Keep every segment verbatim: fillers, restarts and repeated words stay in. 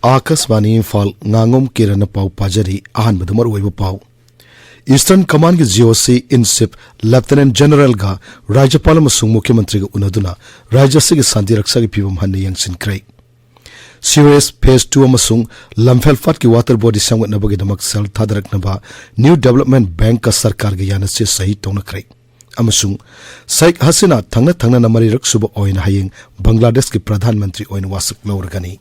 ꯑꯥꯀꯥꯁꯕꯥꯅꯤ ꯏꯝꯐꯥꯜ, ꯉꯥꯉꯣꯝ ꯀꯤꯔꯟꯅ ꯄꯥꯎ ꯄꯥꯖꯔꯤ꯫ ꯑꯍꯥꯟꯕꯗ ꯃꯔꯨꯑꯣꯏꯕ ꯄꯥꯎ꯫ Eastern Command ꯒꯤ G O C in Chief Lieutenant General ꯒ ꯔꯥꯖ꯭ꯌꯄꯥꯜ ꯑꯃꯁꯨꯡ ꯃꯨꯈ꯭ꯌꯃꯟꯇ꯭ꯔꯤꯒ ꯎꯅꯗꯨꯅ ꯔꯥꯖ꯭ꯌ ꯑꯁꯤꯒꯤ ꯁꯥꯟꯇꯤ ꯔꯛꯁꯥꯒꯤ ꯐꯤꯕꯝ ꯍꯟꯅ ꯌꯦꯡꯁꯤꯟꯈ꯭ꯔꯦ꯫ Sewerage Phase two ꯑꯃꯁꯨꯡ ꯂꯝꯐꯦꯜ ꯐꯥꯠꯀꯤ water body ꯁꯦꯝꯒꯠꯅꯕꯒꯤꯗꯃꯛ ꯁꯦꯜ ꯊꯥꯗꯔꯛꯅꯕ New Development Bank ꯀ ꯁꯔꯀꯥꯔꯒ ꯌꯥꯅꯁꯦ ꯁꯍꯤ ꯇꯧꯅꯈ꯭ꯔꯦ꯫ ꯑꯃꯁꯨꯡ ꯁꯦꯈ ꯍꯁꯤꯅꯥ ꯊꯪꯅ ꯊꯪꯅꯅ ꯃꯔꯤꯔꯛ ꯁꯨꯕ ꯑꯣꯏꯅ ꯍꯌꯦꯡ ꯕꯪꯒ꯭ꯂꯥꯗꯦꯁꯀꯤ ꯄ꯭ꯔꯙꯥꯟ ꯃꯟꯇ꯭ꯔꯤ ꯑꯣꯏꯅ ꯋꯥꯁꯛ ꯂꯧꯔꯒꯅꯤ꯫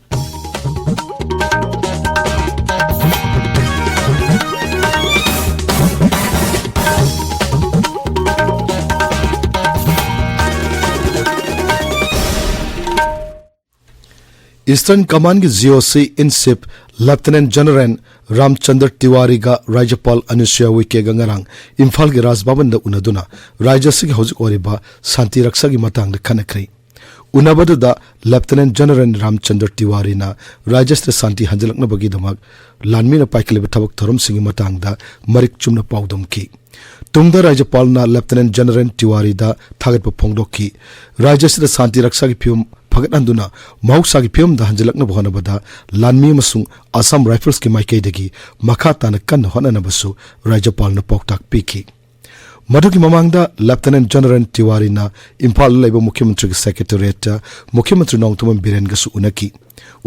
Eastern Command ꯒꯤ G O C in Chief Lieutenant General ꯔꯥꯝꯆꯟꯗ꯭ꯔ ꯇꯤꯋꯥꯔꯤꯒ ꯔꯥꯖ꯭ꯌꯄꯥꯜ ꯑꯅꯨꯁꯨꯌꯥ ꯎꯏꯀꯦꯒ ꯉꯔꯥꯡ ꯏꯝꯐꯥꯜꯒꯤ ꯔꯥꯖ ꯚꯕꯟꯗ ꯎꯅꯗꯨꯅ ꯔꯥꯖ꯭ꯌ ꯑꯁꯤꯒꯤ ꯍꯧꯖꯤꯛ ꯑꯣꯏꯔꯤꯕ ꯁꯥꯟꯇꯤ ꯔꯛꯁꯥꯒꯤ ꯃꯇꯥꯡꯗ ꯈꯟꯅꯈ꯭ꯔꯦ꯫ ꯎꯅꯕꯗꯨꯗ Lieutenant General ꯔꯥꯝꯆꯟꯗ꯭ꯔ ꯇꯤꯋꯥꯔꯤꯅ ꯔꯥꯖ꯭ꯌ ꯑꯁꯤꯗ ꯁꯥꯟꯇꯤ ꯍꯟꯖꯤꯜꯂꯛꯅꯕꯒꯤꯗꯃꯛ ꯂꯥꯟꯃꯤꯅ ꯄꯥꯏꯈꯠꯂꯤꯕ ꯊꯕꯛ ꯊꯧꯔꯝꯁꯤꯡꯒꯤ ꯃꯇꯥꯡꯗ ꯃꯔꯤꯛ ꯆꯨꯝꯅ ꯄꯥꯎꯗꯝꯈꯤ꯫ ꯇꯨꯡꯗ ꯔꯥꯖ꯭ꯌꯄꯥꯜꯅ Lieutenant General ꯇꯤꯋꯥꯔꯤꯗ ꯊꯥꯒꯠꯄ ꯐꯣꯡꯗꯣꯛꯈꯤ꯫ ꯔꯥꯖ꯭ꯌ ꯑꯁꯤꯗ ꯁꯥꯟꯇꯤ ꯔꯛꯁꯥꯒꯤ ꯐꯤꯕꯝ ꯐꯒꯠꯍꯟꯗꯨꯅ ꯃꯍꯧꯁꯥꯒꯤ ꯐꯤꯕꯝꯗ ꯍꯟꯖꯤꯜꯂꯛꯅꯕ ꯍꯣꯠꯅꯕꯗ ꯂꯥꯟꯃꯤ ꯑꯃꯁꯨꯡ ꯑꯁꯥꯝ ꯔꯥꯏꯐꯜꯁꯀꯤ ꯃꯥꯏꯀꯩꯗꯒꯤ ꯃꯈꯥ ꯇꯥꯅ ꯀꯟꯅ ꯍꯣꯠꯅꯅꯕꯁꯨ ꯔꯥꯖ꯭ꯌꯄꯥꯜꯅ ꯄꯥꯎꯇꯥꯛ ꯄꯤꯈꯤ꯫ ꯃꯗꯨꯒꯤ ꯃꯃꯥꯡꯗ Lieutenant General ꯇꯤꯋꯥꯔꯤꯅ ꯏꯝꯐꯥꯜꯗ ꯂꯩꯕ ꯃꯨꯈ꯭ꯌꯃꯟꯇ꯭ꯔꯤꯒꯤ ꯁꯦꯀ꯭ꯔꯦꯇꯦꯔꯤꯌꯦꯠꯇ ꯃꯨꯈ꯭ꯌꯃꯟꯇ꯭ꯔꯤ ꯅꯣꯡꯊꯣꯝꯕꯝ ꯕꯤꯔꯦꯟꯒꯁꯨ ꯎꯅꯈꯤ꯫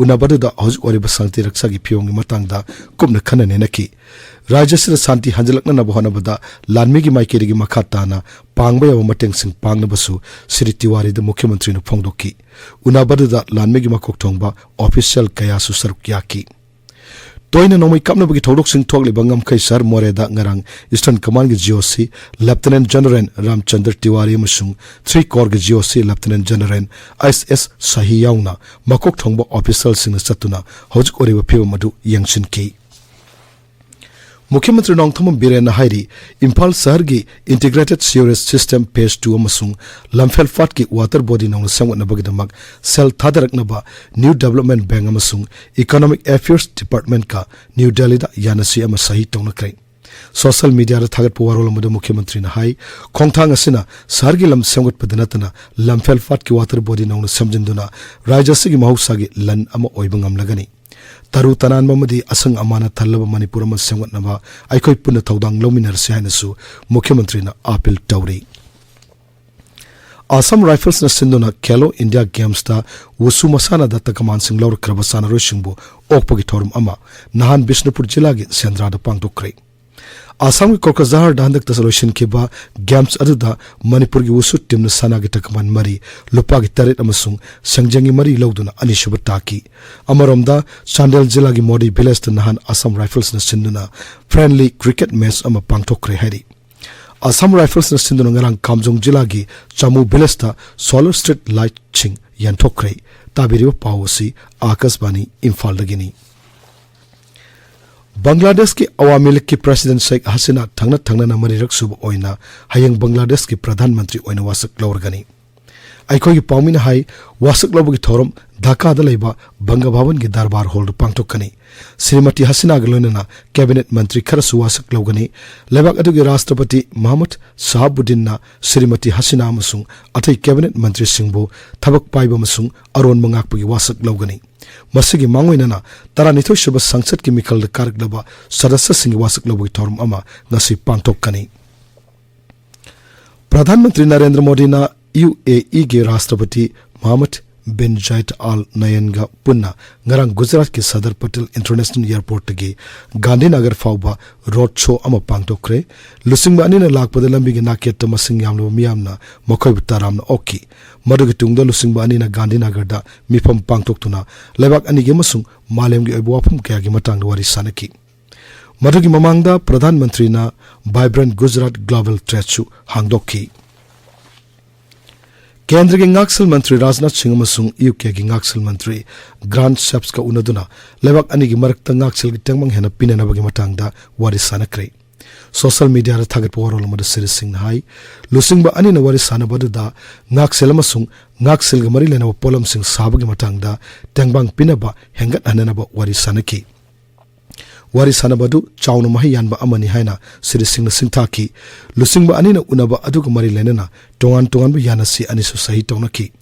ꯎꯅꯕꯗꯨꯗ ꯍꯧꯖꯤꯛ ꯑꯣꯏꯔꯤꯕ ꯁꯥꯟꯇꯤ ꯔꯛꯁꯥꯒꯤ ꯐꯤꯕꯝꯒꯤ ꯃꯇꯥꯡꯗ ꯀꯨꯞꯅ ꯈꯟꯅ ꯅꯩꯅꯈꯤ꯫ ꯔꯥꯖ꯭ꯌ ꯑꯁꯤꯗ ꯁꯥꯟꯇꯤ ꯍꯟꯖꯤꯜꯂꯛꯅꯅꯕ ꯍꯣꯠꯅꯕꯗ ꯂꯥꯟꯃꯤꯒꯤ ꯃꯥꯏꯀꯩꯗꯒꯤ ꯃꯈꯥ ꯇꯥꯅ ꯄꯥꯡꯕ ꯌꯥꯕ ꯃꯇꯦꯡꯁꯤꯡ ꯄꯥꯡꯅꯕꯁꯨ ꯁ꯭ꯔꯤ ꯇꯤꯋꯥꯔꯤꯗ ꯃꯨꯈ꯭ꯌꯃꯟꯇ꯭ꯔꯤꯅ ꯐꯣꯡꯗꯣꯛꯈꯤ꯫ ꯎꯅꯕꯗꯨꯗ ꯂꯥꯟꯃꯤꯒꯤ ꯃꯀꯣꯛ ꯊꯣꯡꯕ ꯑꯣꯐꯤꯁꯤꯌꯦꯜ ꯀꯌꯥꯁꯨ ꯁꯔꯨꯛ ꯌꯥꯈꯤ꯫ ꯇꯣꯏꯅ ꯅꯣꯡꯃꯩ ꯀꯥꯞꯅꯕꯒꯤ ꯊꯧꯗꯣꯛꯁꯤꯡ ꯊꯣꯛꯂꯤꯕ ꯉꯝꯈꯩ ꯁꯍꯔ ꯃꯣꯔꯦꯗ ꯉꯔꯥꯡ Eastern Command ꯒꯤ G O C Lieutenant General ꯔꯥꯝꯆꯟꯗ꯭ꯔ ꯇꯤꯋꯥꯔꯤ ꯑꯃꯁꯨꯡ Three Corps ꯒꯤ G O C Lieutenant General S S ꯁꯍꯤ ꯌꯥꯎꯅ ꯃꯀꯣꯛ ꯊꯣꯡꯕ ꯑꯣꯐꯤꯁꯤꯌꯦꯜꯁꯤꯡꯅ ꯆꯠꯇꯨꯅ ꯍꯧꯖꯤꯛ ꯑꯣꯏꯔꯤꯕ ꯐꯤꯕꯝ ꯑꯗꯨ ꯌꯦꯡꯁꯤꯟꯈꯤ꯫ ꯃꯨꯈ꯭ꯌꯃꯟꯇ꯭ꯔꯤ ꯅꯣꯡꯊꯣꯝꯕꯝ ꯕꯤꯔꯦꯟꯅ ꯍꯥꯏꯔꯤ, ꯏꯝꯐꯥꯜ ꯁꯍꯔꯒꯤ Integrated Sewerage System Phase two ꯑꯃꯁꯨꯡ ꯂꯝꯐꯦꯜ ꯐꯥꯠꯀꯤ water body ꯅꯧꯅ ꯁꯦꯝꯒꯠꯅꯕꯒꯤꯗꯃꯛ ꯁꯦꯜ ꯊꯥꯗꯔꯛꯅꯕ New Development Bank ꯑꯃꯁꯨꯡ Economic Affairs Department ꯀ ꯅ꯭ꯌꯨ ꯗꯦꯜꯂꯤꯗ ꯌꯥꯅꯁꯤ ꯑꯃ ꯁꯍꯤ ꯇꯧꯅꯈ꯭ꯔꯦ꯫ ꯁꯣꯁꯤꯌꯦꯜ ꯃꯤꯗꯤꯌꯥꯗ ꯊꯥꯒꯠꯄ ꯋꯥꯔꯣꯜ ꯑꯃꯗ ꯃꯨꯈ꯭ꯌꯃꯟꯇ꯭ꯔꯤꯅ ꯍꯥꯏ, ꯈꯣꯡꯊꯥꯡ ꯑꯁꯤꯅ ꯁꯍꯔꯒꯤ ꯂꯝ ꯁꯦꯝꯒꯠꯄꯗ ꯅꯠꯇꯅ ꯂꯝꯐꯦꯜ ꯐꯥꯠꯀꯤ water body ꯅꯧꯅ ꯁꯦꯝꯖꯤꯟꯗꯨꯅ ꯔꯥꯖ꯭ꯌ ꯑꯁꯤꯒꯤ ꯃꯍꯧꯁꯥꯒꯤ ꯂꯟ ꯑꯃ ꯑꯣꯏꯕ ꯉꯝꯂꯒꯅꯤ꯫ ꯇꯔꯨ ꯇꯅꯥꯟꯕ ꯑꯃꯗꯤ ꯑꯁꯪ ꯑꯃꯥꯟꯅ ꯊꯜꯂꯕ ꯃꯅꯤꯄꯨꯔ ꯑꯃ ꯁꯦꯝꯒꯠꯅꯕ ꯑꯩꯈꯣꯏ ꯄꯨꯟꯅ ꯊꯧꯗꯥꯡ ꯂꯧꯃꯤꯟꯅꯔꯁꯤ ꯍꯥꯏꯅꯁꯨ ꯃꯨꯈ꯭ꯌ ꯃꯟꯇ꯭ꯔꯤꯅ ꯑꯥꯄꯤꯜ ꯇꯧꯔꯤ꯫ ꯑꯁꯥꯝ ꯔꯥꯏꯐꯜꯁꯅ ꯁꯤꯟꯗꯨꯅ ꯈꯦꯂꯣ ꯏꯟꯗꯤꯌꯥ ꯒꯦꯝꯁꯇ ꯋꯨꯁꯨ ꯃꯁꯥꯟꯅꯗ ꯇꯀꯃꯥꯟꯁꯤꯡ ꯂꯧꯔꯛꯈ꯭ꯔꯕ ꯁꯥꯟꯅꯔꯣꯏꯁꯤꯡꯕꯨ ꯑꯣꯛꯄꯒꯤ ꯊꯧꯔꯝ ꯑꯃ ꯅꯍꯥꯟ ꯕꯤꯁꯅꯨꯄꯨꯔ ꯖꯤꯂꯥꯒꯤ ꯁꯦꯟꯗ꯭ꯔꯥꯗ ꯄꯥꯡꯊꯣꯛꯈ꯭ꯔꯦ꯫ ꯑꯁꯥꯝꯒꯤ ꯀꯣꯀ꯭ꯔꯖꯥꯍꯔꯗ ꯍꯟꯗꯛꯇ ꯂꯣꯏꯁꯤꯟꯈꯤꯕ ꯒꯦꯝꯁ ꯑꯗꯨꯗ ꯃꯅꯤꯄꯨꯔꯒꯤ ꯋꯨꯁꯨ ꯇꯤꯝꯅ ꯁꯅꯥꯒꯤ ꯇꯀꯃꯥꯟ ꯃꯔꯤ, ꯂꯨꯄꯥꯒꯤ ꯇꯔꯦꯠ ꯑꯃꯁꯨꯡ ꯁꯦꯡꯖꯦꯡꯒꯤ ꯃꯔꯤ ꯂꯧꯗꯨꯅ ꯑꯅꯤꯁꯨꯕ ꯇꯥꯈꯤ꯫ ꯑꯃꯔꯣꯝꯗ, ꯆꯥꯟꯗꯦꯜ ꯖꯤꯂꯥꯒꯤ ꯃꯣꯗꯤ ꯚꯤꯂꯦꯖꯇ ꯅꯍꯥꯟ ꯑꯁꯥꯝ ꯔꯥꯏꯐꯜꯁꯅ ꯁꯤꯟꯗꯨꯅ ꯐ꯭ꯔꯦꯟꯂꯤ ꯀ꯭ꯔꯤꯀꯦꯠ ꯃꯦꯆ ꯑꯃ ꯄꯥꯡꯊꯣꯛꯈ꯭ꯔꯦ ꯍꯥꯏꯔꯤ꯫ ꯑꯁꯥꯝ ꯔꯥꯏꯐꯜꯁꯅ ꯁꯤꯟꯗꯨꯅ ꯉꯔꯥꯡ ꯀꯥꯝꯖꯣꯡ ꯖꯤꯂꯥꯒꯤ ꯆꯥꯃꯨ ꯚꯤꯂꯦꯖꯇ ꯁꯣꯂꯔ ꯁ꯭ꯇ꯭ꯔꯤꯠ ꯂꯥꯏꯠꯁꯤꯡ ꯌꯦꯟꯊꯣꯛꯈ꯭ꯔꯦ꯫ ꯇꯥꯕꯤꯔꯤꯕ ꯄꯥꯎ ꯑꯁꯤ ꯑꯥꯀꯥꯁꯕꯥꯅꯤ ꯏꯝꯐꯥꯜꯗꯒꯤꯅꯤ꯫ ꯕꯪꯒ꯭ꯂꯥꯗꯦꯁꯀꯤ ꯑꯋꯥꯃꯤ ꯂꯤꯒꯀꯤ ꯄ꯭ꯔꯦꯁꯤꯗꯦꯟꯠ ꯁꯦꯈ ꯍꯁꯤꯅꯥ ꯊꯪꯅ ꯊꯪꯅꯅ ꯃꯔꯤꯔꯛ ꯁꯨꯕ ꯑꯣꯏꯅ ꯍꯌꯦꯡ ꯕꯪꯒ꯭ꯂꯥꯗꯦꯁꯀꯤ ꯄ꯭ꯔꯙꯥꯟ ꯃꯟꯇ꯭ꯔꯤ ꯑꯣꯏꯅ ꯋꯥꯁꯛ ꯂꯧꯔꯒꯅꯤ꯫ ꯑꯩꯈꯣꯏꯒꯤ ꯄꯥꯎꯃꯤꯅ ꯍꯥꯏ, ꯋꯥꯁꯛ ꯂꯧꯕꯒꯤ ꯊꯧꯔꯝ ꯙꯥꯀꯥꯗ ꯂꯩꯕ ꯕꯪꯒ ꯚꯕꯟꯒꯤ ꯗꯔꯕꯥꯔ ꯍꯣꯜꯗ ꯄꯥꯡꯊꯣꯛꯀꯅꯤ꯫ ꯁ꯭ꯔꯤꯃꯇꯤ ꯍꯁꯤꯅꯥꯒ ꯂꯣꯏꯅꯅ ꯀꯦꯕꯤꯅꯦꯠ ꯃꯟꯇ꯭ꯔꯤ ꯈꯔꯁꯨ ꯋꯥꯁꯛ ꯂꯧꯒꯅꯤ꯫ ꯂꯩꯕꯥꯛ ꯑꯗꯨꯒꯤ ꯔꯥꯁꯇ꯭ꯔꯄꯇꯤ ꯃꯍꯃꯗ ꯁꯍꯥꯕꯨꯗꯤꯟꯅ ꯁ꯭ꯔꯤꯃꯇꯤ ꯍꯁꯤꯅꯥ ꯑꯃꯁꯨꯡ ꯑꯇꯩ ꯀꯦꯕꯤꯅꯦꯠ ꯃꯟꯇ꯭ꯔꯤꯁꯤꯡꯕꯨ ꯊꯕꯛ ꯄꯥꯏꯕ ꯑꯃꯁꯨꯡ ꯑꯔꯣꯟꯕ ꯉꯥꯛꯄꯒꯤ ꯋꯥꯁꯛ ꯂꯧꯒꯅꯤ꯫ ꯃꯁꯤꯒꯤ ꯃꯥꯡꯑꯣꯏꯅꯅ ꯇꯔꯥꯅꯤꯊꯣꯏ ꯁꯨꯕ ꯁꯪꯁꯠꯀꯤ ꯃꯤꯈꯜꯗ ꯀꯥꯔꯛꯂꯕ ꯁꯗꯁ꯭ꯌꯁꯤꯡꯒꯤ ꯋꯥꯁꯛ ꯂꯧꯕꯒꯤ ꯊꯧꯔꯝ ꯑꯃ ꯉꯁꯤ ꯄꯥꯡꯊꯣꯛꯀꯅꯤ꯫ ꯄ꯭ꯔꯙꯥꯟ ꯃꯟꯇ꯭ꯔꯤ ꯅꯔꯦꯟꯗ꯭ꯔ ꯃꯣꯗꯤꯅ ꯌꯨ ꯑꯦ ꯏꯒꯤ ꯔꯥꯁꯇ꯭ꯔꯄꯇꯤ ꯃꯍꯃꯗ ꯕꯤꯟ ꯖꯥꯏꯗ ꯑꯥꯜ ꯅꯌꯟꯒ ꯄꯨꯟꯅ ꯉꯔꯥꯡ ꯒꯨꯖꯔꯥꯠꯀꯤ ꯁꯔꯗꯥꯔ ꯄꯇꯦꯜ ꯏꯟꯇꯔꯅꯦꯁꯅꯦꯜ ꯑꯦꯌꯔꯄꯣꯔꯠꯇꯒꯤ ꯒꯥꯟꯙꯤꯅꯒꯔ ꯐꯥꯎꯕ ꯔꯣꯗ ꯁꯣ ꯑꯃ ꯄꯥꯡꯊꯣꯛꯈ꯭ꯔꯦ꯫ ꯂꯨꯆꯤꯡꯕ ꯑꯅꯤꯅ ꯂꯥꯛꯄꯗ ꯂꯝꯕꯤꯒꯤ ꯅꯥꯀꯦꯠꯇ ꯃꯁꯤꯡ ꯌꯥꯝꯂꯕ ꯃꯤꯌꯥꯝꯅ ꯃꯈꯣꯏꯕꯨ ꯇꯔꯥꯝꯅ ꯑꯣꯛꯈꯤ꯫ ꯃꯗꯨꯒꯤ ꯇꯨꯡꯗ ꯂꯨꯆꯤꯡꯕ ꯑꯅꯤꯅ ꯒꯥꯟꯙꯤꯅꯒꯔꯗ ꯃꯤꯐꯝ ꯄꯥꯡꯊꯣꯛꯇꯨꯅ ꯂꯩꯕꯥꯛ ꯑꯅꯤꯒꯤ ꯑꯃꯁꯨꯡ ꯃꯥꯂꯦꯝꯒꯤ ꯑꯣꯏꯕ ꯋꯥꯐꯝ ꯀꯌꯥꯒꯤ ꯃꯇꯥꯡꯗ ꯋꯥꯔꯤ ꯁꯥꯅꯈꯤ꯫ ꯃꯗꯨꯒꯤ ꯃꯃꯥꯡꯗ ꯄ꯭ꯔꯙꯥꯟ ꯃꯟꯇ꯭ꯔꯤꯅ ꯚꯥꯏꯕ꯭ꯔꯦꯟꯠ ꯒꯨꯖꯔꯥꯠ ꯒ꯭ꯂꯣꯕꯦꯜ ꯇ꯭ꯔꯦꯗꯁꯨ ꯍꯥꯡꯗꯣꯛꯈꯤ꯫ ꯀꯦꯟꯗ꯭ꯔꯒꯤ ꯉꯥꯛꯁꯦꯜ ꯃꯟꯇ꯭ꯔꯤ ꯔꯥꯖꯅꯥꯊ ꯁꯤꯡ ꯑꯃꯁꯨꯡ ꯌꯨ ꯀꯦꯒꯤ ꯉꯥꯛꯁꯦꯜ ꯃꯟꯇ꯭ꯔꯤ ꯒ꯭ꯔꯥꯟꯠ ꯁꯦꯞꯁꯀ ꯎꯅꯗꯨꯅ ꯂꯩꯕꯥꯛ ꯑꯅꯤꯒꯤ ꯃꯔꯛꯇ ꯉꯥꯛꯁꯦꯜꯒꯤ ꯇꯦꯡꯕꯥꯡ ꯍꯦꯟꯅ ꯄꯤꯅꯅꯕꯒꯤ ꯃꯇꯥꯡꯗ ꯋꯥꯔꯤ ꯁꯥꯅꯈ꯭ꯔꯦ꯫ ꯁꯣꯁꯤꯌꯦꯜ ꯃꯤꯗꯤꯌꯥꯗ ꯊꯥꯒꯠꯄ ꯋꯥꯔꯣꯜ ꯑꯃꯗ ꯁ꯭ꯔꯤ ꯁꯤꯡꯅ ꯍꯥꯏ, ꯂꯨꯆꯤꯡꯕ ꯑꯅꯤꯅ ꯋꯥꯔꯤ ꯁꯥꯅꯕ ꯑꯗꯨꯗ ꯉꯥꯛꯁꯦꯜ ꯑꯃꯁꯨꯡ ꯉꯥꯛꯁꯦꯜꯒ ꯃꯔꯤ ꯂꯩꯅꯕ ꯄꯣꯠꯂꯝꯁꯤꯡ ꯁꯥꯕꯒꯤ ꯃꯇꯥꯡꯗ ꯇꯦꯡꯕꯥꯡ ꯄꯤꯅꯕ ꯍꯦꯟꯒꯠꯍꯟꯅꯅꯕ ꯋꯥꯔꯤ ꯁꯥꯅꯈꯤ꯫ ꯋꯥꯔꯤ ꯁꯥꯅꯕ ꯑꯗꯨ ꯆꯥꯎꯅ ꯃꯍꯩ ꯌꯥꯟꯕ ꯑꯃꯅꯤ ꯍꯥꯏꯅ ꯁ꯭ꯔꯤ ꯁꯤꯡꯅ ꯁꯤꯡꯊꯥꯈꯤ꯫ ꯂꯨꯆꯤꯡꯕ ꯑꯅꯤꯅ ꯎꯅꯕ ꯑꯗꯨꯒ ꯃꯔꯤ ꯂꯩꯅꯅ ꯇꯣꯉꯥꯟ ꯇꯣꯉꯥꯟꯕ ꯌꯥꯅꯁꯤ ꯑꯅꯤꯁꯨ ꯁꯍꯤ ꯇꯧꯅꯈꯤ꯫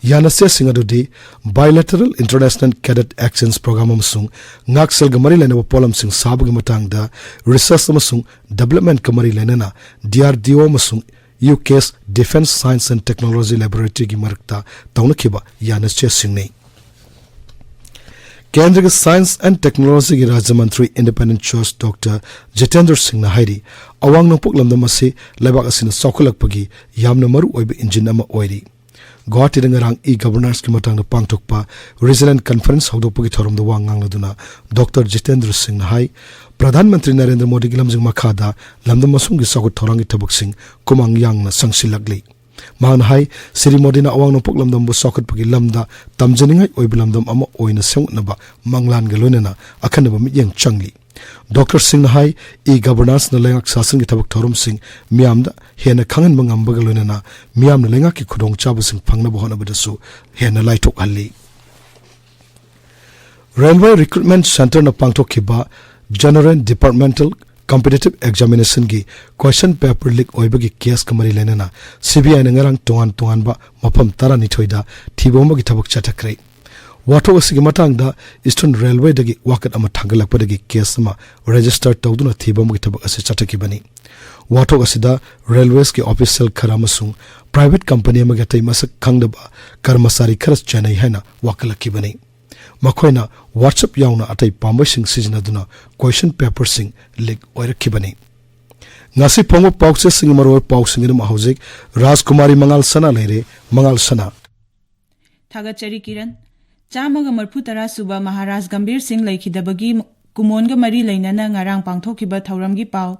ꯌꯥꯅꯆꯦꯁꯤꯡ ꯑꯗꯨꯗꯤ Bilateral International Cadet Exchange Program ꯑꯃꯁꯨꯡ ꯉꯥꯛꯁꯦꯜꯒ ꯃꯔꯤ ꯂꯩꯅꯕ ꯄꯣꯠꯂꯝꯁꯤꯡ ꯁꯥꯕꯒꯤ ꯃꯇꯥꯡꯗ Research ꯑꯃꯁꯨꯡ Developmentꯀ ꯃꯔꯤ ꯂꯩꯅꯅ D R D O ꯑꯃꯁꯨꯡ UK's Defence Science and Technology Laboratoryꯒꯤ ꯃꯔꯛꯇ ꯇꯧꯅꯈꯤꯕ ꯌꯥꯅꯆꯦꯁꯤꯡꯅꯤ꯫ ꯀꯦꯟꯗ꯭ꯔꯒꯤ Science and Technologyꯒꯤ ꯔꯥꯖ꯭ꯌ ꯃꯟꯇ꯭ꯔꯤ Independent Judge Doctor ꯖꯤꯇꯦꯟꯗ꯭ꯔ ꯁꯤꯡꯅ ꯍꯥꯏꯔꯤ, ꯑꯋꯥꯡ ꯅꯣꯡꯄꯣꯛ ꯂꯝꯗꯝ ꯑꯁꯤ ꯂꯩꯕꯥꯛ ꯑꯁꯤꯅ ꯆꯥꯎꯈꯠꯂꯛꯄꯒꯤ ꯌꯥꯝꯅ ꯃꯔꯨ ꯑꯣꯏꯕ engine ꯑꯃ ꯑꯣꯏꯔꯤ꯫ ꯒꯨꯋꯥꯍꯥꯇꯤꯗ ꯉꯔꯥꯡ e-governancegꯤ ꯃꯇꯥꯡꯗ ꯄꯥꯡꯊꯣꯛꯄ Regional Conference ꯍꯧꯗꯣꯛꯄꯒꯤ ꯊꯧꯔꯝꯗ ꯋꯥ ꯉꯥꯡꯂꯗꯨꯅ Doctor ꯖꯤꯇꯦꯟꯗ꯭ꯔ ꯁꯤꯡꯅ ꯍꯥꯏ, ꯄ꯭ꯔꯙꯥꯟ ꯃꯟꯇ꯭ꯔꯤ ꯅꯔꯦꯟꯗ꯭ꯔ ꯃꯣꯗꯤꯒꯤ ꯂꯝꯖꯤꯡ ꯃꯈꯥꯗ ꯂꯝꯗꯝ ꯑꯁꯣꯝꯒꯤ ꯆꯥꯎꯈꯠ ꯊꯧꯔꯥꯡꯒꯤ ꯊꯕꯛꯁꯤꯡ ꯈꯨꯃꯥꯡ ꯌꯥꯡꯅ ꯆꯪꯁꯤꯜꯂꯛꯂꯤ꯫ ꯃꯍꯥꯛꯅ ꯍꯥꯏ, ꯁ꯭ꯔꯤ ꯃꯣꯗꯤꯅ ꯑꯋꯥꯡ ꯅꯣꯡꯄꯣꯛ ꯂꯝꯗꯝꯕꯨ ꯆꯥꯎꯈꯠꯄꯒꯤ ꯂꯝꯗ ꯇꯝꯖꯅꯤꯡꯉꯥꯏ ꯑꯣꯏꯕ ꯂꯝꯗꯝ ꯑꯃ ꯑꯣꯏꯅ ꯁꯦꯝꯒꯠꯅꯕ ꯃꯪꯂꯥꯟꯒ ꯂꯣꯏꯅꯅ ꯑꯈꯟꯅꯕ ꯃꯤꯠꯌꯦꯡ ꯆꯪꯂꯤ꯫ ꯗꯣꯛꯇꯔ ꯁꯤꯡꯅ ꯍꯥꯏ, e-governanceꯅ ꯂꯩꯉꯥꯛ ꯁꯥꯁꯟꯒꯤ ꯊꯕꯛ ꯊꯧꯔꯝꯁꯤꯡ ꯃꯤꯌꯥꯝꯗ ꯍꯦꯟꯅ ꯈꯪꯍꯟꯕ ꯉꯝꯕꯒ ꯂꯣꯏꯅꯅ ꯃꯤꯌꯥꯝꯅ ꯂꯩꯉꯥꯛꯀꯤ ꯈꯨꯗꯣꯡꯆꯥꯕꯁꯤꯡ ꯐꯪꯅꯕ ꯍꯣꯠꯅꯕꯗꯁꯨ ꯍꯦꯟꯅ ꯂꯥꯏꯊꯣꯛꯍꯜꯂꯤ꯫ Railway Recruitment Centreꯅ ꯄꯥꯡꯊꯣꯛꯈꯤꯕ General Departmental Competitive Examinationꯒꯤ question paper leak ꯑꯣꯏꯕꯒꯤ caseꯀ ꯃꯔꯤ ꯂꯩꯅꯅ CBIꯅ ꯉꯔꯥꯡ ꯇꯣꯉꯥꯟ ꯇꯣꯉꯥꯟꯕ ꯃꯐꯝ ꯇꯔꯥꯅꯤꯊꯣꯏꯗ ꯊꯤꯕ ꯍꯨꯝꯕꯒꯤ ꯊꯕꯛ ꯆꯠꯊꯈ꯭ꯔꯦ꯫ ꯋꯥꯊꯣꯛ ꯑꯁꯤꯒꯤ ꯃꯇꯥꯡꯗ Eastern Railwayꯗꯒꯤ ꯋꯥꯀꯠ ꯑꯃ ꯊꯥꯡꯒꯠꯂꯛꯄꯗꯒꯤ case ꯑꯃ register ꯇꯧꯗꯨꯅ ꯊꯤꯕ ꯍꯨꯝꯕꯒꯤ ꯊꯕꯛ ꯑꯁꯤ ꯆꯠꯊꯈꯤꯕꯅꯤ꯫ ꯋꯥꯊꯣꯛ ꯑꯁꯤꯗ railwaysꯀꯤ official ꯈꯔ ꯑꯃꯁꯨꯡ private company ꯑꯃꯒꯤ ꯑꯇꯩ ꯃꯁꯛ ꯈꯪꯗꯕ ꯀꯔꯃꯆꯥꯔꯤ ꯈꯔ ꯆꯦꯟꯅꯩ ꯍꯥꯏꯅ ꯋꯥꯀꯠꯂꯛꯈꯤꯕꯅꯤ꯫ ꯃꯈꯣꯏꯅ WhatsApp ꯌꯥꯎꯅ ꯑꯇꯩ ꯄꯥꯝꯕꯩꯁꯤꯡ ꯁꯤꯖꯤꯟꯅꯗꯨꯅ question paperꯁꯤꯡ leak ꯑꯣꯏꯔꯛꯈꯤꯕꯅꯤ꯫ ꯉꯁꯤ ꯐꯣꯡꯕ ꯄꯥꯎꯆꯦꯁꯤꯡꯒꯤ ꯃꯔꯨꯑꯣꯏꯕ ꯄꯥꯎꯁꯤꯡꯒꯤꯗꯃꯛ ꯍꯧꯖꯤꯛ ꯔꯥꯖꯀꯨꯃꯥꯔꯤ ꯃꯉꯥꯜ ꯁꯅꯥ ꯂꯩꯔꯦ꯫ ꯃꯉꯥꯜ ꯁꯅꯥ꯫ ꯊꯥꯒꯠꯆꯔꯤ ꯀꯤꯔꯟ꯫ ꯆꯥꯝꯃꯒ ꯃꯔꯤꯐꯨ ꯇꯔꯥ ꯁꯨꯕ ꯃꯍꯥꯔꯥꯖ ꯒꯝꯚꯤꯔ ꯁꯤꯡ ꯂꯩꯈꯤꯗꯕꯒꯤ ꯀꯨꯃꯣꯟꯒ ꯃꯔꯤ ꯂꯩꯅꯅ ꯉꯔꯥꯡ ꯄꯥꯡꯊꯣꯛꯈꯤꯕ ꯊꯧꯔꯝꯒꯤ ꯄꯥꯎ,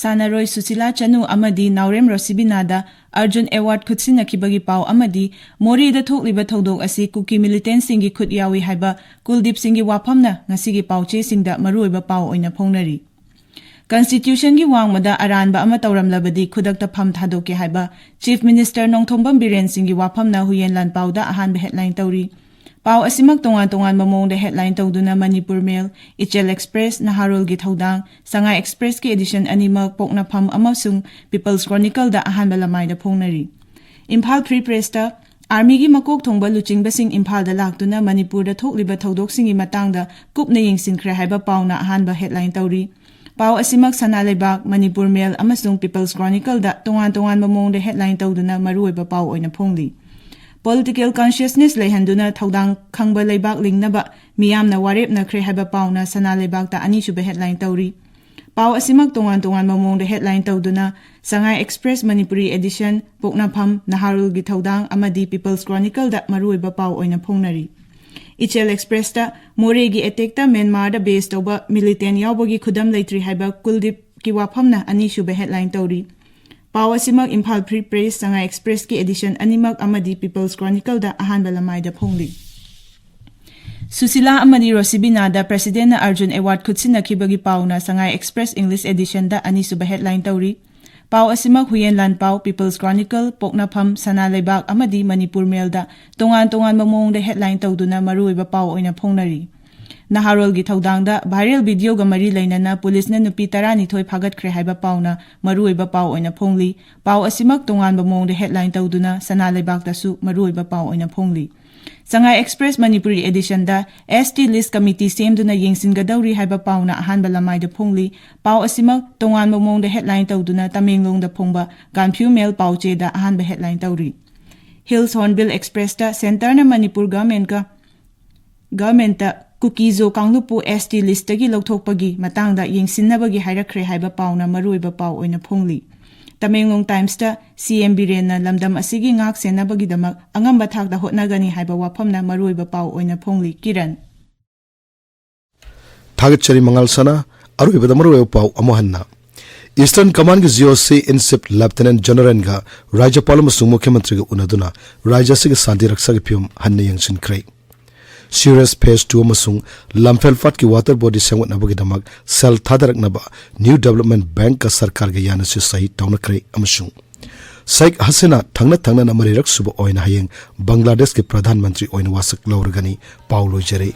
ꯁꯥꯟꯅꯔꯣꯏ ꯁꯨꯁꯤꯂꯥ ꯆꯅꯨ ꯑꯃꯗꯤ ꯅꯥꯎꯔꯦꯝ ꯔꯣꯁꯤꯕꯤꯅꯥꯗ ꯑꯔꯖꯨꯟ award ꯈꯨꯠꯁꯤꯟꯅꯈꯤꯕꯒꯤ ꯄꯥꯎ ꯑꯃꯗꯤ ꯃꯣꯔꯦꯗ ꯊꯣꯛꯂꯤꯕ ꯊꯧꯗꯣꯛ ꯑꯁꯤ ꯀꯨꯀꯤ militantꯁꯤꯡꯒꯤ ꯈꯨꯠ ꯌꯥꯎꯏ ꯍꯥꯏꯕ ꯀꯨꯜꯗꯤꯞ ꯁꯤꯡꯒꯤ ꯋꯥꯐꯝꯅ ꯉꯁꯤꯒꯤ ꯄꯥꯎꯆꯦꯁꯤꯡꯗ ꯃꯔꯨꯑꯣꯏꯕ ꯄꯥꯎ ꯑꯣꯏꯅ ꯐꯣꯡꯅꯔꯤ꯫ Constitutionꯒꯤ ꯋꯥꯡꯃꯗ ꯑꯔꯥꯟꯕ ꯑꯃ ꯇꯧꯔꯝꯂꯕꯗꯤ ꯈꯨꯗꯛꯇ ꯐꯝ ꯊꯥꯗꯣꯛꯀꯦ ꯍꯥꯏꯕ Chief Minister ꯅꯣꯡꯊꯣꯝꯕꯝ ꯕꯤꯔꯦꯟ ꯁꯤꯡꯒꯤ ꯋꯥꯐꯝꯅ ꯍꯨꯌꯦꯟ ꯂꯥꯟꯄꯥꯎꯗ ꯑꯍꯥꯟꯕ headline ꯇꯧꯔꯤ꯫ ꯄꯥꯎ ꯑꯁꯤꯃꯛ ꯇꯣꯉꯥꯟ ꯇꯣꯉꯥꯟꯕ ꯃꯑꯣꯡꯗ headline ꯇꯧꯗꯨꯅ Manipur Mail, Ichel Express, ꯅꯍꯥꯔꯣꯜꯒꯤ ꯊꯧꯗꯥꯡ, ꯁꯉꯥꯏ Expressꯀꯤ edition ꯑꯅꯤꯃꯛ ꯄꯣꯛꯅꯐꯝ ꯑꯃꯁꯨꯡ People's Chronicleꯗ ꯑꯍꯥꯟꯕ ꯂꯃꯥꯏꯗ ꯐꯣꯡꯅꯔꯤ꯫ Imphal Free Pressꯇ ꯑꯥꯔꯃꯤꯒꯤ ꯃꯀꯣꯛ ꯊꯣꯡꯕ ꯂꯨꯆꯤꯡꯕꯁꯤꯡ ꯏꯝꯐꯥꯜꯗ ꯂꯥꯛꯇꯨꯅ ꯃꯅꯤꯄꯨꯔꯗ ꯊꯣꯛꯂꯤꯕ ꯊꯧꯗꯣꯛꯁꯤꯡꯒꯤ ꯃꯇꯥꯡꯗ ꯀꯨꯞꯅ ꯌꯦꯡꯁꯤꯟꯈ꯭ꯔꯦ ꯍꯥꯏꯕ ꯄꯥꯎꯅ ꯑꯍꯥꯟꯕ ꯍꯦꯗꯂꯥꯏꯟ ꯇꯧꯔꯤ꯫ ꯄꯥꯎ ꯑꯁꯤꯃꯛ ꯁꯅꯥ ꯂꯩꯕꯥꯛ, ꯃꯅꯤꯄꯨꯔ ꯃꯦꯜ ꯑꯃꯁꯨꯡ ꯄꯤꯄꯜꯁ ꯀ꯭ꯔꯣꯅꯤꯀꯜꯗ ꯇꯣꯉꯥꯟ ꯇꯣꯉꯥꯟꯕ ꯃꯑꯣꯡꯗ ꯍꯦꯗꯂꯥꯏꯟ ꯇꯧꯗꯨꯅ ꯃꯔꯨꯑꯣꯏꯕ ꯄꯥꯎ ꯑꯣꯏꯅ ꯐꯣꯡꯂꯤ꯫ ꯄꯣꯂꯤꯇꯤꯀꯦꯜ ꯀꯟꯁꯤꯌꯁꯅꯦꯁ ꯂꯩꯍꯟꯗꯨꯅ ꯊꯧꯗꯥꯡ ꯈꯪꯕ ꯂꯩꯕꯥꯛ ꯂꯤꯡꯅꯕ ꯃꯤꯌꯥꯝꯅ ꯋꯥꯔꯦꯞꯅꯈ꯭ꯔꯦ ꯍꯥꯏꯕ ꯄꯥꯎꯅ ꯁꯅꯥ ꯂꯩꯕꯥꯛꯇ ꯑꯅꯤꯁꯨꯕ ꯍꯦꯗꯂꯥꯏꯟ ꯇꯧꯔꯤ꯫ ꯄꯥꯎ ꯑꯁꯤꯃꯛ ꯇꯣꯉꯥꯟ ꯇꯣꯉꯥꯟꯕ ꯃꯑꯣꯡꯗ ꯍꯦꯗꯂꯥꯏꯟ ꯇꯧꯗꯨꯅ ꯁꯉꯥꯏ ꯑꯦꯛꯁꯄ꯭ꯔꯦꯁ ꯃꯅꯤꯄꯨꯔꯤ ꯑꯦꯗꯤꯁꯟ, ꯄꯣꯛꯅꯐꯝ, ꯅꯍꯥꯔꯣꯜꯒꯤ ꯊꯧꯗꯥꯡ ꯑꯃꯗꯤ ꯄꯤꯄꯜꯁ ꯀ꯭ꯔꯣꯅꯤꯀꯜꯗ ꯃꯔꯨꯑꯣꯏꯕ ꯄꯥꯎ ꯑꯣꯏꯅ ꯐꯣꯡꯅꯔꯤ꯫ ꯏꯆꯦꯜ ꯑꯦꯛꯁꯄ꯭ꯔꯦꯁꯇ ꯃꯣꯔꯦꯒꯤ ꯑꯦꯇꯦꯛꯇ ꯃ꯭ꯌꯥꯟꯃꯥꯔꯗ ꯕꯦꯁ ꯇꯧꯕ ꯃꯤꯂꯤꯇꯦꯟ ꯌꯥꯎꯕꯒꯤ ꯈꯨꯗꯝ ꯂꯩꯇ꯭ꯔꯤ ꯍꯥꯏꯕ ꯀꯨꯜꯗꯤꯞꯀꯤ ꯋꯥꯐꯝꯅ ꯑꯅꯤꯁꯨꯕ ꯍꯦꯗꯂꯥꯏꯟ ꯇꯧꯔꯤ꯫ ꯄꯥꯎ ꯑꯁꯤꯃꯛ ꯏꯝꯐꯥꯜ ꯐ꯭ꯔꯤ ꯄ꯭ꯔꯦꯁ, ꯁꯉꯥꯏ ꯑꯦꯛꯁꯄ꯭ꯔꯦꯁꯀꯤ ꯑꯦꯗꯤꯁꯟ ꯑꯅꯤꯃꯛ ꯑꯃꯗꯤ ꯄꯤꯄꯜꯁ ꯀ꯭ꯔꯣꯅꯤꯀꯜꯗ ꯑꯍꯥꯟꯕ ꯂꯃꯥꯏꯗ ꯐꯣꯡꯂꯤ꯫ ꯁꯨꯁꯤꯂꯥ ꯑꯃꯗꯤ ꯔꯣꯁꯤꯕꯤꯅꯥꯗ ꯄ꯭ꯔꯦꯁꯤꯗꯦꯟꯠꯅ ꯑꯔꯖꯨꯟ ꯑꯦꯋꯥꯔꯗ ꯈꯨꯠꯁꯤꯟꯅꯈꯤꯕꯒꯤ ꯄꯥꯎꯅ ꯁꯉꯥꯏ ꯑꯦꯛꯁꯄ꯭ꯔꯦꯁ ꯏꯪꯂꯤꯁ ꯑꯦꯗꯤꯁꯟꯗ ꯑꯅꯤꯁꯨꯕ ꯍꯦꯗꯂꯥꯏꯟ ꯇꯧꯔꯤ꯫ ꯄꯥꯎ ꯑꯁꯤꯃꯛ ꯍꯨꯌꯦꯟ ꯂꯥꯟꯄꯥꯎ, ꯄꯤꯄꯜꯁ ꯀ꯭ꯔꯣꯅꯤꯀꯜ, ꯄꯣꯛꯅꯐꯝ, ꯁꯅꯥ ꯂꯩꯕꯥꯛ ꯑꯃꯗꯤ ꯃꯅꯤꯄꯨꯔ ꯃꯦꯜꯗ ꯇꯣꯉꯥꯟ ꯇꯣꯉꯥꯟꯕ ꯃꯑꯣꯡꯗ ꯍꯦꯗꯂꯥꯏꯟ ꯇꯧꯗꯨꯅ ꯃꯔꯨꯑꯣꯏꯕ ꯄꯥꯎ ꯑꯣꯏꯅ ꯐꯣꯡꯅꯔꯤ꯫ ꯅꯍꯥꯔꯣꯜꯒꯤ ꯊꯧꯗꯥꯡꯗ ꯚꯥꯏꯔꯦꯜ ꯚꯤꯗꯤꯑꯣꯒ ꯃꯔꯤ ꯂꯩꯅꯅ ꯄꯨꯂꯤꯁꯅ ꯅꯨꯄꯤ ꯇꯔꯥꯅꯤꯊꯣꯏ ꯐꯥꯒꯠꯈ꯭ꯔꯦ ꯍꯥꯏꯕ ꯄꯥꯎꯅ ꯃꯔꯨꯑꯣꯏꯕ ꯄꯥꯎ ꯑꯣꯏꯅ ꯐꯣꯡꯂꯤ꯫ ꯄꯥꯎ ꯑꯁꯤꯃꯛ ꯇꯣꯉꯥꯟꯕ ꯃꯑꯣꯡꯗ ꯍꯦꯗꯂꯥꯏꯟ ꯇꯧꯗꯨꯅ ꯁꯅꯥ ꯂꯩꯕꯥꯛꯇꯁꯨ ꯃꯔꯨꯑꯣꯏꯕ ꯄꯥꯎ ꯑꯣꯏꯅ ꯐꯣꯡꯂꯤ꯫ ꯁꯉꯥꯏ ꯑꯦꯛꯁꯄ꯭ꯔꯦꯁ ꯃꯅꯤꯄꯨꯔꯤ ꯑꯦꯗꯤꯁꯟꯗ ꯑꯦꯁ ꯇꯤ ꯂꯤꯁ ꯀꯃꯤꯇꯤ ꯁꯦꯝꯗꯨꯅ ꯌꯦꯡꯁꯤꯟꯒꯗꯧꯔꯤ ꯍꯥꯏꯕ ꯄꯥꯎꯅ ꯑꯍꯥꯟꯕ ꯂꯃꯥꯏꯗ ꯐꯣꯡꯂꯤ꯫ ꯄꯥꯎ ꯑꯁꯤꯃꯛ ꯇꯣꯉꯥꯟꯕ ꯃꯑꯣꯡꯗ ꯍꯦꯗꯂꯥꯏꯟ ꯇꯧꯗꯨꯅ ꯇꯃꯦꯡꯂꯣꯡꯗ ꯐꯣꯡꯕ ꯒꯥꯟꯐ꯭ꯌꯨ ꯃꯦꯜ ꯄꯥꯎꯆꯦꯗ ꯑꯍꯥꯟꯕ ꯍꯦꯗꯂꯥꯏꯟ ꯇꯧꯔꯤ꯫ ꯍꯤꯜꯁ ꯍꯣꯔꯟꯕꯤꯜ ꯑꯦꯛꯁꯄ꯭ꯔꯦꯁꯇ ꯁꯦꯟꯇꯔꯅ ꯃꯅꯤꯄꯨꯔ ꯒꯚꯔꯟꯃꯦꯟꯠꯀ, ꯒꯚꯔꯟꯃꯦꯟꯠꯇ ꯀꯨꯀꯤꯖꯣ ꯀꯥꯡꯂꯨꯞꯄꯨ ꯑꯦꯁ ꯇꯤ ꯂꯤꯁꯇꯒꯤ ꯂꯧꯊꯣꯛꯄꯒꯤ ꯃꯇꯥꯡꯗ ꯌꯦꯡꯁꯤꯟꯅꯕꯒꯤ ꯍꯥꯏꯔꯛꯈ꯭ꯔꯦ ꯍꯥꯏꯕ ꯄꯥꯎꯅ ꯃꯔꯨꯑꯣꯏꯕ ꯄꯥꯎ ꯑꯣꯏꯅ ꯐꯣꯡꯂꯤ꯫ ꯇꯃꯦꯡꯂꯣꯡ ꯇꯥꯏꯝꯁꯇ ꯁꯤ ꯑꯦꯝ ꯕꯤꯔꯦꯟꯅ ꯂꯝꯗꯝ ꯑꯁꯤꯒꯤ ꯉꯥꯛ ꯁꯦꯟꯅꯕꯒꯤꯗꯃꯛ ꯑꯉꯝꯕ ꯊꯥꯛꯇ ꯍꯣꯠꯅꯒꯅꯤ ꯍꯥꯏꯕ ꯋꯥꯐꯝꯅ ꯃꯔꯨꯑꯣꯏꯕ ꯄꯥꯎ ꯑꯣꯏꯅ ꯐꯣꯡꯂꯤ꯫ ꯀꯤꯔꯟ꯫ ꯊꯥꯒꯠꯆꯔꯤ ꯃꯉꯥꯜ ꯁꯅꯥ꯫ ꯑꯔꯣꯏꯕꯗ ꯃꯔꯨꯑꯣꯏꯕ ꯄꯥꯎ ꯑꯃꯨꯛ ꯍꯟꯅ꯫ ꯏꯁꯇꯔꯟ ꯀꯃꯥꯟꯒꯤ ꯖꯤ ꯑꯣ ꯁꯤ ꯏꯟ ꯆꯤꯐ ꯂꯦꯐꯇꯤꯅꯦꯟꯠ ꯖꯦꯅꯔꯦꯜꯒ ꯔꯥꯖ꯭ꯌꯄꯥꯜ ꯑꯃꯁꯨꯡ ꯃꯨꯈ꯭ꯌꯃꯟꯇ꯭ꯔꯤꯒ ꯎꯅꯗꯨꯅ ꯔꯥꯖ꯭ꯌ ꯑꯁꯤꯒꯤ ꯁꯥꯟꯇꯤ ꯔꯛꯁꯥꯒꯤ ꯐꯤꯕꯝ ꯍꯟꯅ ꯌꯦꯡꯁꯤꯟꯈ꯭ꯔꯦ꯫ ꯁꯤꯋꯦꯖ ꯐꯦꯖ ꯇꯨ ꯑꯃꯁꯨꯡ ꯂꯝꯐꯦꯜ ꯄꯥꯠꯀꯤ ꯋꯥꯇꯔ ꯕꯣꯗꯤ ꯁꯦꯝꯒꯠꯅꯕꯒꯤꯗꯃꯛ ꯁꯦꯜ ꯊꯥꯗꯔꯛꯅꯕ ꯅ꯭ꯌꯨ ꯗꯤꯕꯦꯂꯞꯃꯦꯟꯠ ꯕꯦꯡꯛꯀ ꯁꯔꯀꯥꯔꯒ ꯌꯥꯅꯁꯤ ꯁꯍꯤ ꯇꯧꯅꯈ꯭ꯔꯦ ꯑꯃꯁꯨꯡ ꯁꯦꯈ ꯍꯁꯤꯅꯥ ꯊꯪꯅ ꯊꯪꯅꯅ ꯃꯔꯤꯔꯛ ꯁꯨꯕ ꯑꯣꯏꯅ ꯍꯌꯦꯡ ꯕꯪꯒ꯭ꯂꯥꯗꯦꯁꯀꯤ ꯄ꯭ꯔꯙꯥꯟ ꯃꯟꯇ꯭ꯔꯤ ꯑꯣꯏꯅ ꯋꯥꯁꯛ ꯂꯧꯔꯒꯅꯤ꯫ ꯄꯥꯎ ꯂꯣꯏꯖꯔꯦ꯫